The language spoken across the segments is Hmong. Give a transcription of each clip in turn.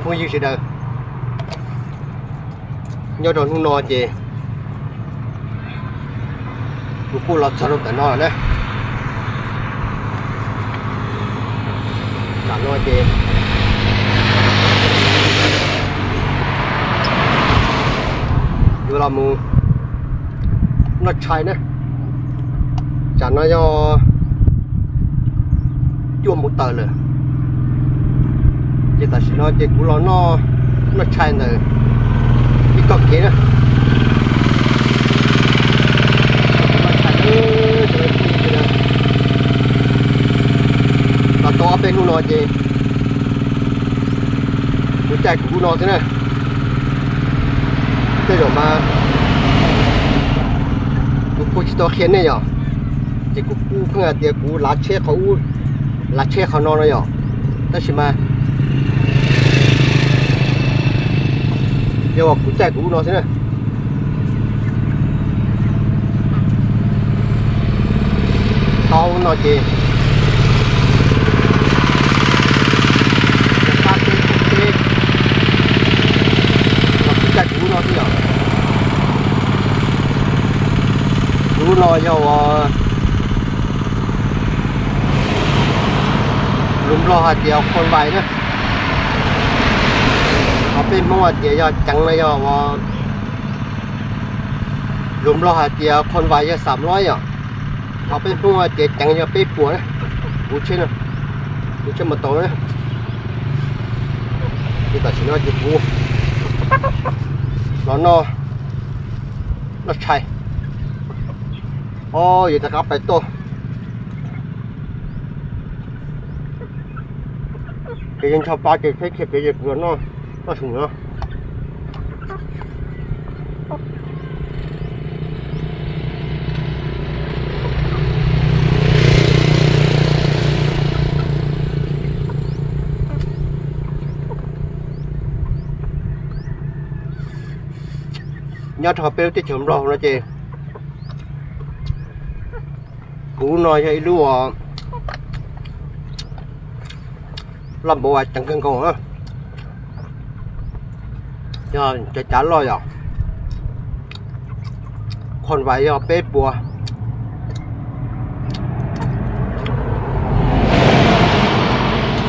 Phooj ywg sawv daws, nyob rau hnub no ces kuv kuj los txog rau ntawm no lawm na. Tam no ces yuav los mus noj tshais na. Tam no yog cuaj moos tawm lawm, ces tam sim no ces kuv los noj, noj tshais ntawm ib tog kev na. Los tau ob peb hnub no ces kuv caij kuv lub no xwb na. Tej zaum mas kuv kuj tsis tau qhia nej yom, ces kuv kuj pheej hais tias kuv lav tsheb qhov ub, lav tsheb qhov no no yom, tab sis mas yog kuv caij kuv lub no xwb na. Tau no ces kuv caij kuv lub no xwb yom. Kuv lub no yog uas lus Nplog hais tias khon vais na. Ho peb Hmoob hais tias yog ceev na yog uas lus Nplog hais tias khon vais yog xam loib yom. Ho peb Hmoob hais tias ceev yog peb puas na. Kuv tsheb, kuv tsheb mas tau na. Ces tam sim no ces kuv los noj, noj tshais. Os, yog rov qab pais toj. Ces yog ncho pa ces tsheb khiav pem ces kuv los noj, noj su no. Nyob rau peb lub teb chaws Nplog no ces kuv no yog ib lub uas loj npaum uas ceev kawg nkaus na. Yog cov cav loj yom, khon vais yog peb puas,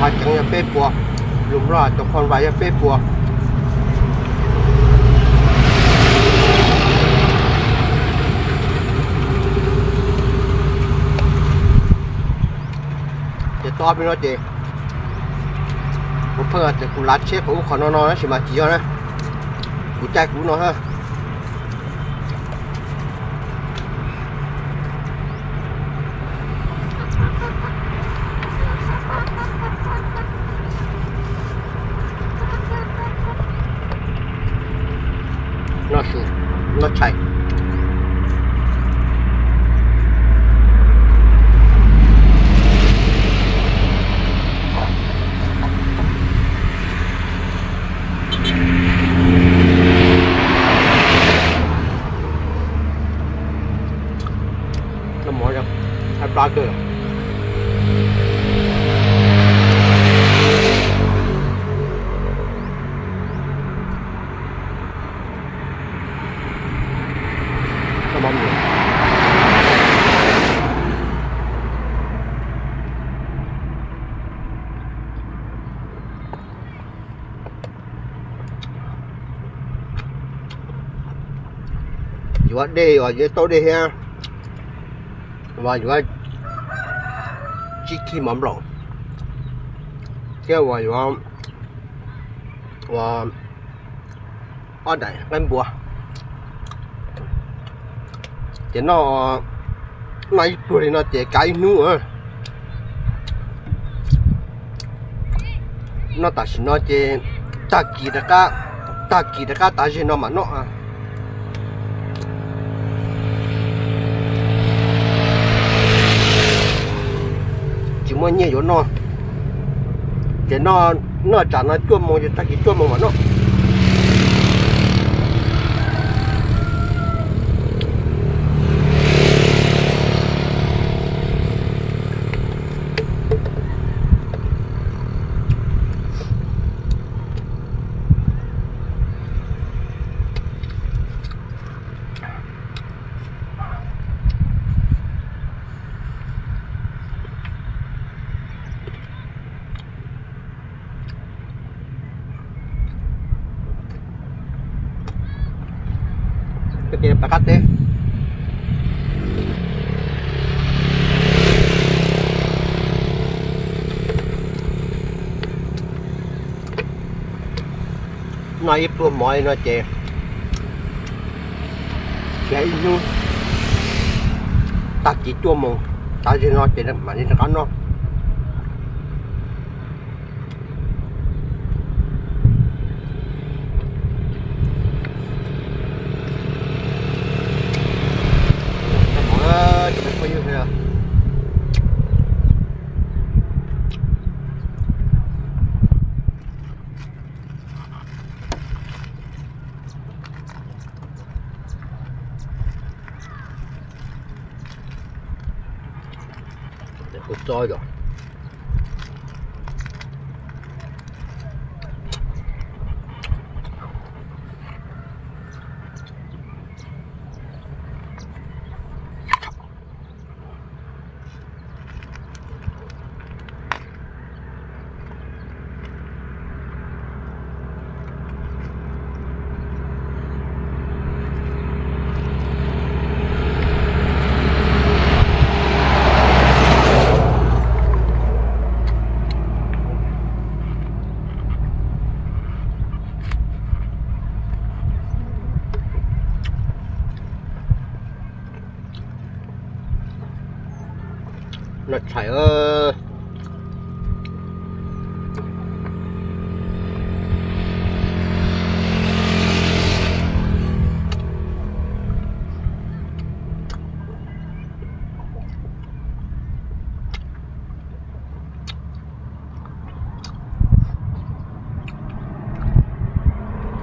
hav ceev yog peb puas, lus Nplog cov khon vais yog peb puas. Ces tau ob peb no ces kuv pheej tias kuv lav tsheb qhov ub qhov no no tab sis mas tsis yog na, kuv caij kuv no na. Noj su, noj tshais. Noj mov, hais plab kawg. Yuav dej uas yuav tau dej thiab, uas yuav tsib khib mov nplaum, thiab uas yuav, uas ob daim qaib npua. Ces noj, noj ib pluag li no ces kav ib hnub. Noj tam sim no ces tag kis rov qab, tag kis rov qab tav ze no mam noj. Tsis muaj nyiaj yuav noj, ces noj, noj tsam no cuaj moos ces tag kis cuaj moos mam noj. Ces pab qab teb. Noj ib pluag mov li no ces khiav ib hnub, tag kis cuaj moos, tav zig no ces mam li rov qab noj. Kuv tso yom. Noj tshais.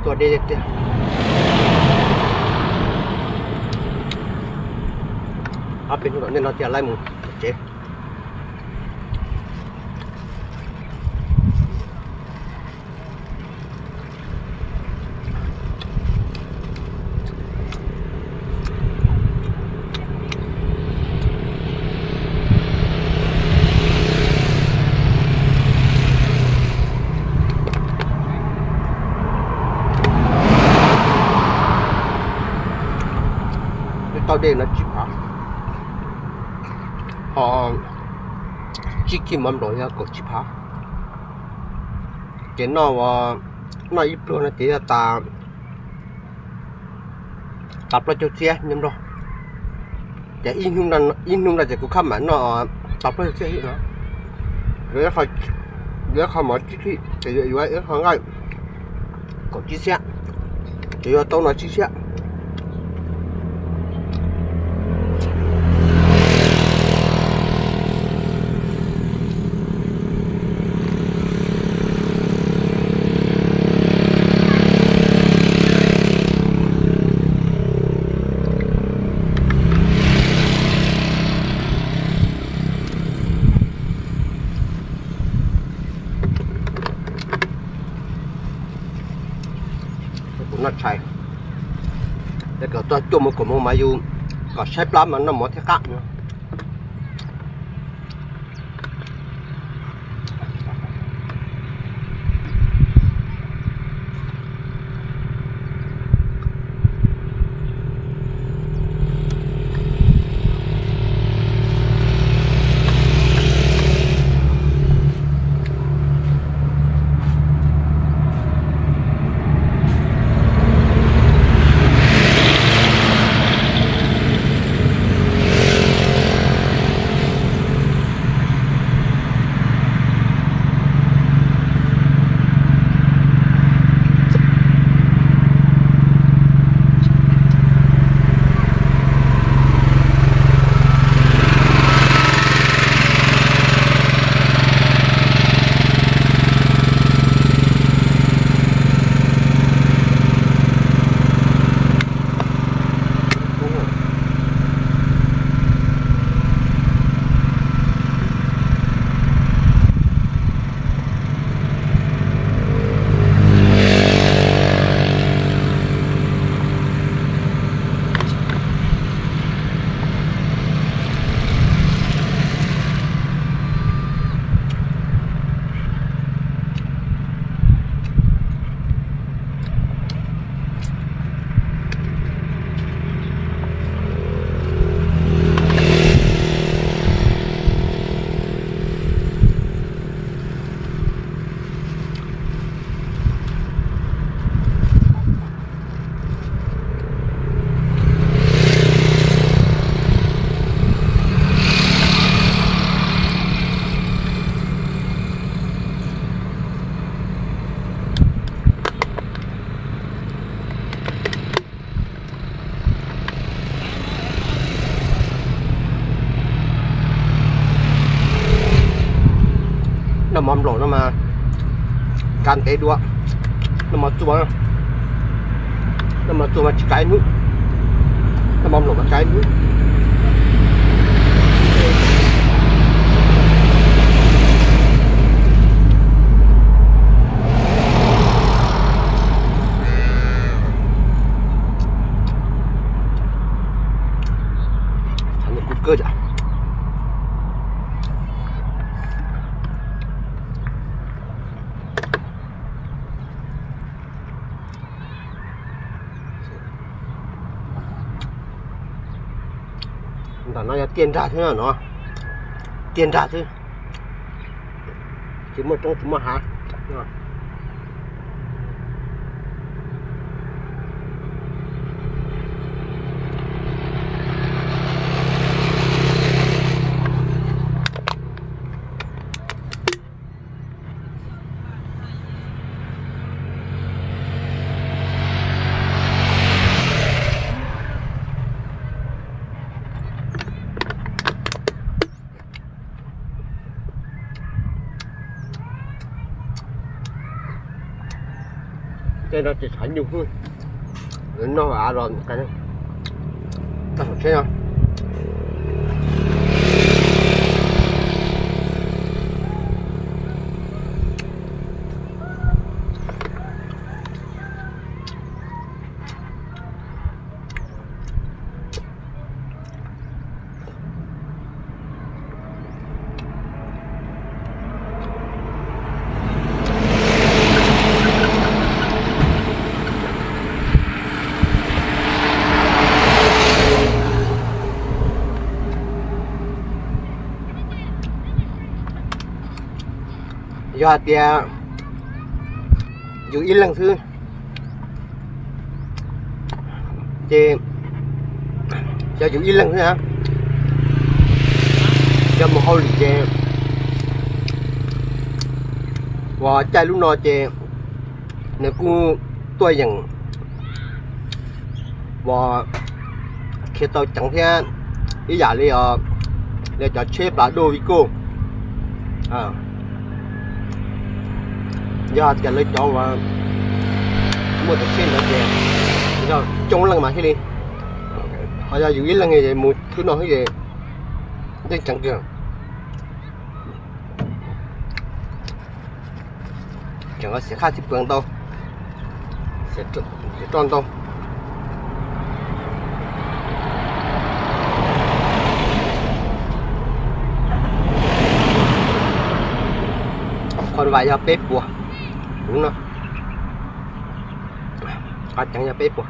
Tuaj deb tiag. Ob peb hnub tom ntej no thiaj laib mus tom tsev. Tau dej no tsib phav, ho tsib kis mov nplaum yog kaum tsib phav. Ces noj, noj ib pluag no ces yog tas, tas plaub caug txhiab nyob nrog. Ces ib hnub no ces kuv khab mam noj tas plaub caug txhiab no. Yuav ib qho mov tsib kis ces yuav ib qho nqaij kaum tsib txhiab, ces yuav tau no tsib txhiab. Kuv noj tshais, es kom txog cuaj moos kaum moos mas yus kom saib plab mas noj mov thiaj qab no. Mov nplaum no mas kav ntev dua. Noj mov txua, noj mov txua mas tsis kav ib hnub, noj mov nplaum mas kav ib hnub. Kuv kawg. Ntawm no yog tiaj nrag xwb no, tiaj nrag xwb, tsis muaj roob tsis muaj hav. Tej no ces tshav nyuj, noj av los tag tsheb no. Yog hais tias yus ib leeg xwb ces, yog yus ib leeg xwb na, yog mus hauj lwm ces uas caij lub no ces nws kuj tuaj yeem uas khiav tau ceev thiab, ib yam li, li cov tsheb plas duj Vigo. Yog tias lawv cov uas muaj cov tsheb ntawd ces yog coob leej mas thiaj li, ho yog yus ib leeg es mus twb no xwb ces yeej ceev kawg. Tseem xiav khaj txhij plas ntau, xiav roj ntau. Khon vas yog peb puas, no, qab ceev yog peb puas,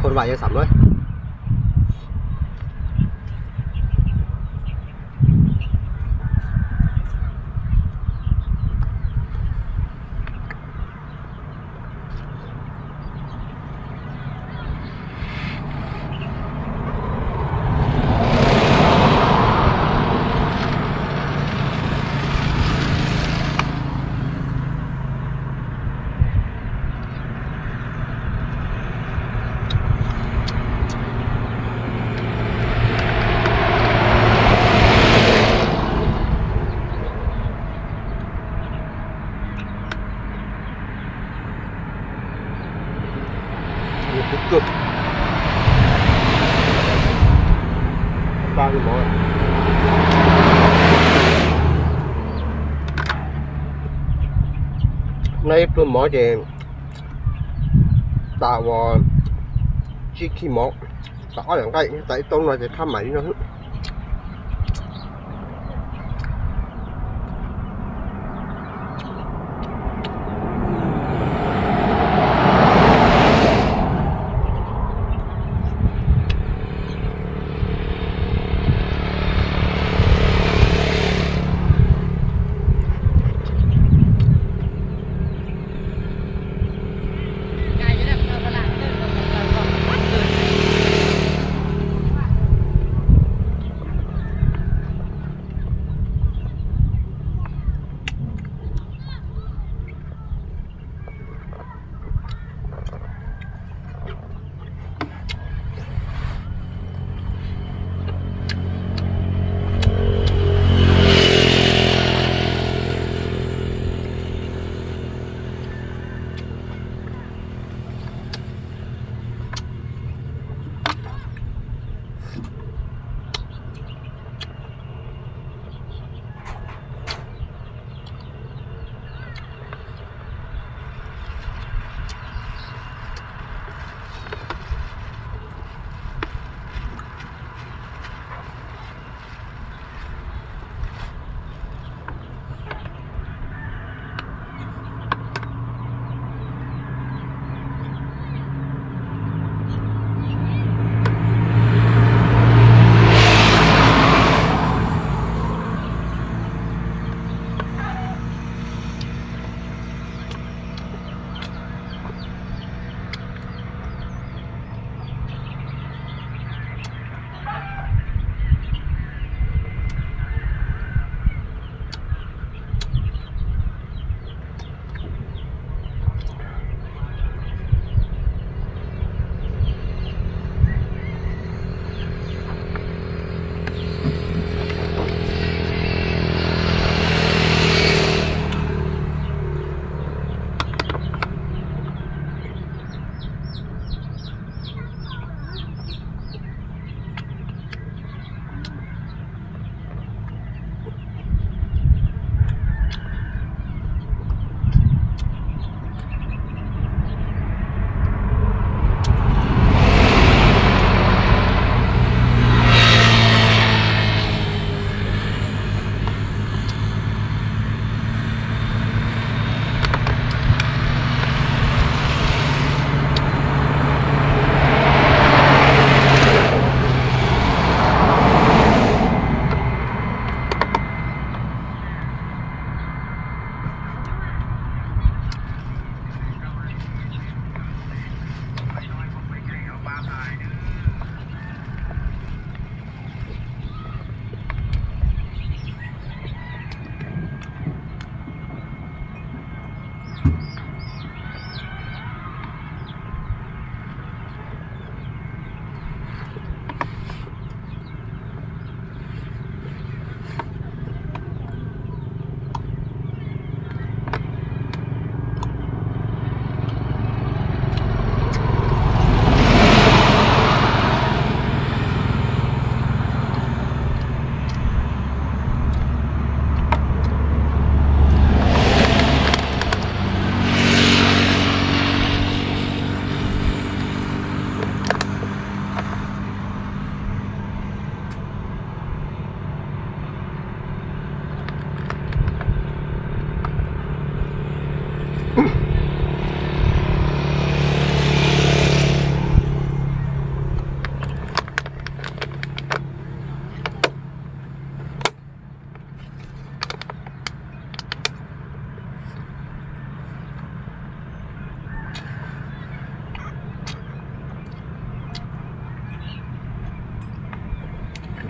khon vas yog xam lawm. Noj ib pluag mov ces tas uas tsib khij mov, tas ob yam nqaij, tas ib toob no ces thab mam li no xwb.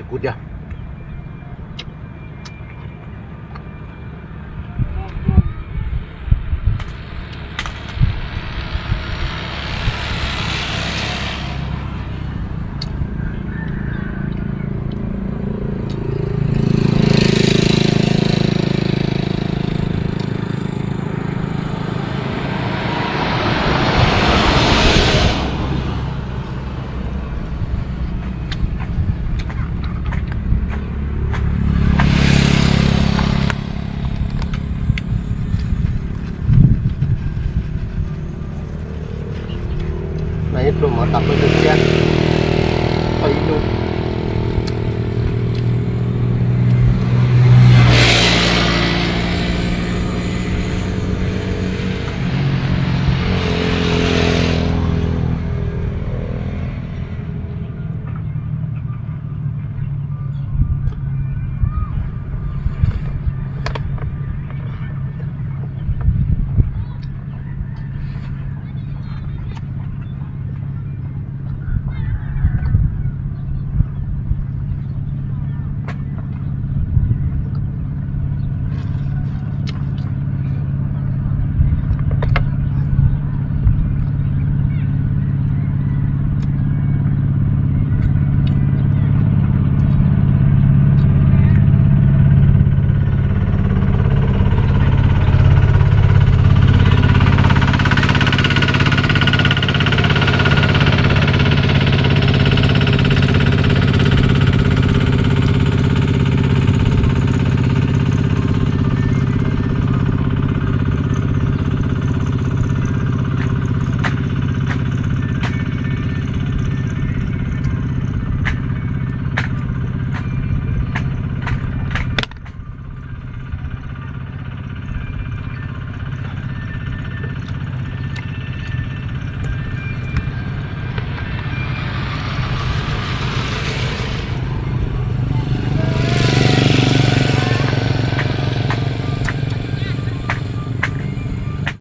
kuv tias